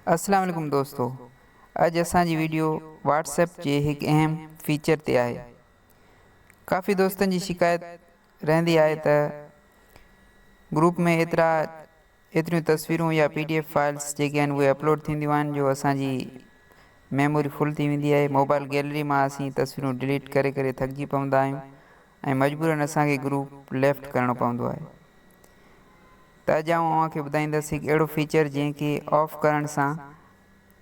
اسلام عليڪم دوستو اڄ اسان جي ويڊيو واٽس ايپ جي هڪ اهم فيچر تي آهي ڪافي دوستن جي شڪايت رهندي آهي ته گروپ ۾ ايترا ايتريون تصويرون يا پي ڊي ايف فائلس جيڪي آهن اهي اپلوڊ ٿينديون آهن جو اسان جي ميموري فل ٿي ويندي آهي موبائل گيلري مان اسين تصويرون ڊليٽ ڪري ڪري ٿڪجي پوندا آهيون ۽ مجبورن اسان کي گروپ ليفٽ ڪرڻو پوندو آهي ته اڄ آئون اوهان کي ٻڌائيندس هڪ اهڙو فيچر جنهن کي آف ڪرڻ سان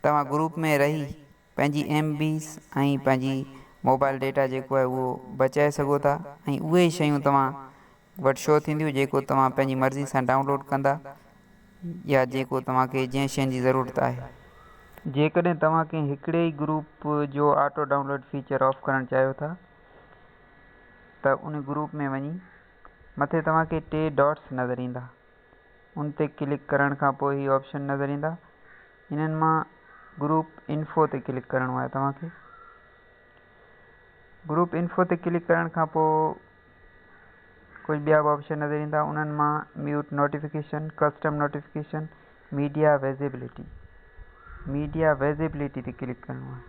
توهان گروپ ۾ رهي پنهنجي ايم بيز ۽ پنهنجي موبائل ڊيٽا جيڪو آهي اهو بچائي سگهو ٿا ۽ اهي ئي شيون توهان وٽ شو ٿينديون جيڪو توهان پنهنجي مرضي سان ڊائونلوڊ ڪندا يا جيڪو توهان کي جنهن شين جي ضرورت آهي. جيڪڏهن توهان ڪنهن هڪڙي ئي گروپ جو آٽو ڊائونلوڊ فيچر آف ڪرڻ چاهيو ٿا ته ان گروپ ۾ وڃي مٿي توهان کي ٽي ڊاٽس نظر ايندا ان تي ڪلڪ ڪرڻ کان پوء هي آپشن نظر ايندا انهن مان گروپ انفو تي ڪلڪ ڪرڻو آهي توهان کي گروپ انفو تي ڪلڪ ڪرڻ کان پوء ڪجهه ٻيا به آپشن نظر ايندا انهن مان mute notification custom notification media visibility media visibility تي ڪلڪ ڪرڻو آهي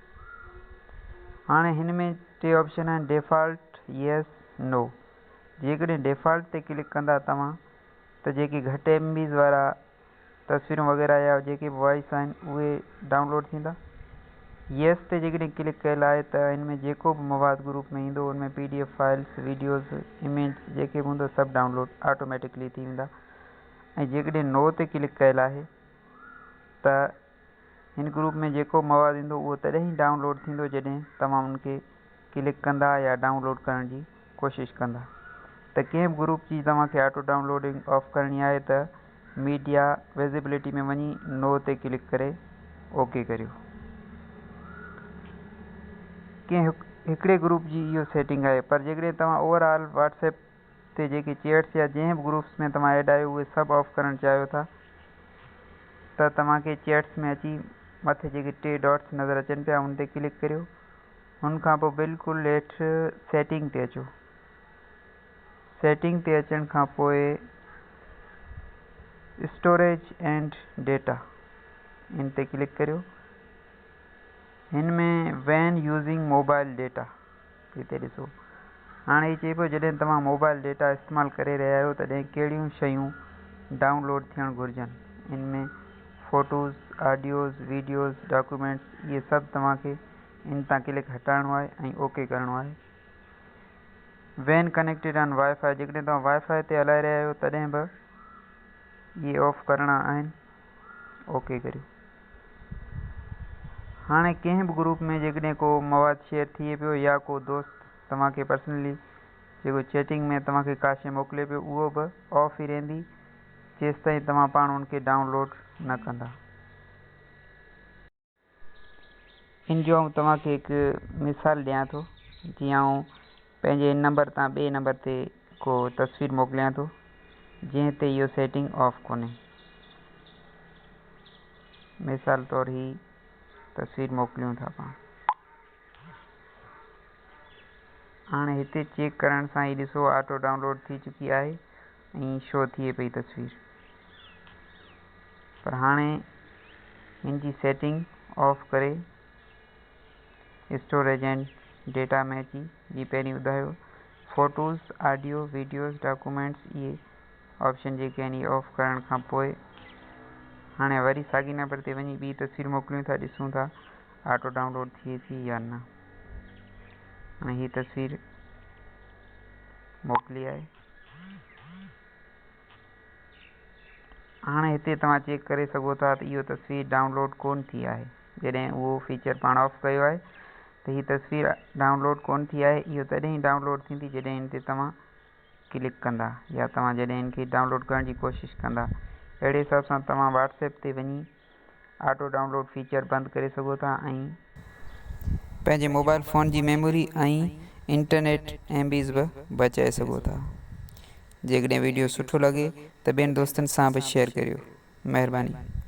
هاڻي هن ۾ ٽي آپشن آهن ڊيفالٽ يس نو جيڪڏهن ڊيفالٽ تي ڪلڪ ڪندا توهان ته جيڪي گهٽ ايم بيز وارا تصويرون وغيره يا جيڪي به وائس آهن اهي ڊائونلوڊ ٿيندا يس تي جيڪڏهن ڪلڪ ڪيل آهي ته ان ۾ جيڪو به مواد گروپ ۾ ايندو ان ۾ P D F files videos image جيڪي به هوندو سڀ ڊائونلوڊ آٽوميٽڪلي ٿي ويندا ۽ جيڪڏهن نو تي ڪلڪ ڪيل آهي ته هن گروپ ۾ جيڪو مواد ايندو اهو تڏهن ئي ڊائونلوڊ ٿيندو جڏهن توهان ان کي ڪلڪ ڪندا يا ڊائونلوڊ ڪرڻ جي ڪوشش ڪندا ته ڪنهن به گروپ جي توهان کي آٽو ڊائونلوڊنگ آف ڪرڻي آهي ته ميڊيا ويزيبلٽي ۾ وڃي نو تي ڪلڪ ڪري اوڪي ڪريو. ڪنهن هڪڙي گروپ جي اهو سيٽنگ آهي پر جيڪڏهن توهان اوور آل واٽس ايپ تي جيڪي چيٽس يا جنهن به گروپس ۾ توهان ايڊ آهيو اهي سڀ آف ڪرڻ چاهيو ٿا ته توهان کي چيٽس ۾ اچي مٿي جيڪي ٽي ڊاٽس نظر اچن پيا ان تي ڪلڪ ڪريو ان کان پوء بلڪل هيٺ سيٽنگ تي اچو سيٽنگ تي اچڻ کان پوء اسٽوريج اينڊ ڊيٽا ان تي ڪلڪ ڪريو هن ۾ وين يوزنگ موبائل ڊيٽا هتي ڏسو. هاڻي هي چئي پيو جڏهن توهان موبائل ڊيٽا استعمال ڪري رهيا آهيو تڏهن ڪهڙيون شيون ڊائون لوڊ ٿيڻ گهرجن. ان ۾ فوٽوز، آڊيوز، ويڊيوز، ڊاڪيومينٽس اهي سڀ توهان کي ان تان ڪلڪ هٽائڻو آهي ۽ اوڪي ڪرڻو آهي. When connected on wi fi جيڪڏهن توهان وائي فائي تي هلائي رهيا آهيو تڏهن به اهي آف ڪرڻا آهن. اوڪي ڪريو. هاڻي ڪنهن به گروپ ۾ جيڪڏهن ڪو مواد شيئر ٿئي پيو يا ڪو دوست توهان کي پرسنلي جيڪو چيٽنگ ۾ توهان کي ڪا شيء موڪلي پيو اهو به آف ئي رهندي جيستائين توهان پاڻ ان کي ڊائونلوڊ نه ڪندا. ان جو آئون توهان کي هڪ مثال ڏيان ٿو جيئن آئون پنهنجي هن نمبر تان ٻئي نمبر تي ڪو تصوير موڪليان ٿو جنهن تي اهو سيٽنگ آف ڪونهي مثال طور هي تصوير موڪليون ٿا پاڻ هاڻي هتي چيڪ ڪرڻ سان هي ڏسو آٽو ڊائونلوڊ ٿي چڪي آهي ۽ شو ٿئي پئي تصوير پر هاڻي هن جي سيٽنگ آف ڪري اسٽوريج اينڊ ڊيٽا ۾ اچي جي پهرين ٻڌايو فوٽوز آڊيو ويڊيوز ڊاڪومينٽس اهي آپشن جيڪي آهن اهي آف ڪرڻ کان پوء هاڻي وري ساڳي نمبر تي وڃي ٻي تصوير موڪليون ٿا ڏسون ٿا آٽو ڊائونلوڊ ٿئي ٿي يا نه هاڻي هي تصوير موڪلي آهي هاڻي هتي توهان چيڪ ڪري سگهو ٿا ته اهو تصوير ڊائونلوڊ ڪون ٿي آهي جڏهن اهو فيچر پاڻ آف ڪيو آهي ته هي تصوير ڊائونلوڊ ڪون ٿي آهي اهو تڏهن ئي ڊائونلوڊ ٿيندي جڏهن هن تي توهان ڪلڪ ڪندا يا توهان جڏهن هن کي ڊائونلوڊ ڪرڻ جي ڪوشش ڪندا اهڙي حساب سان توهان واٽس ايپ تي وڃي آٽو ڊائونلوڊ فيچر بند ڪري سگهو ٿا ۽ پنهنجي موبائل فون جي ميموري ۽ انٽرنيٽ ايم بيز به بچائي سگهو ٿا جيڪڏهن ويڊيو سٺو لڳي ته ٻين دوستن سان به شيئر ڪريو مهرباني.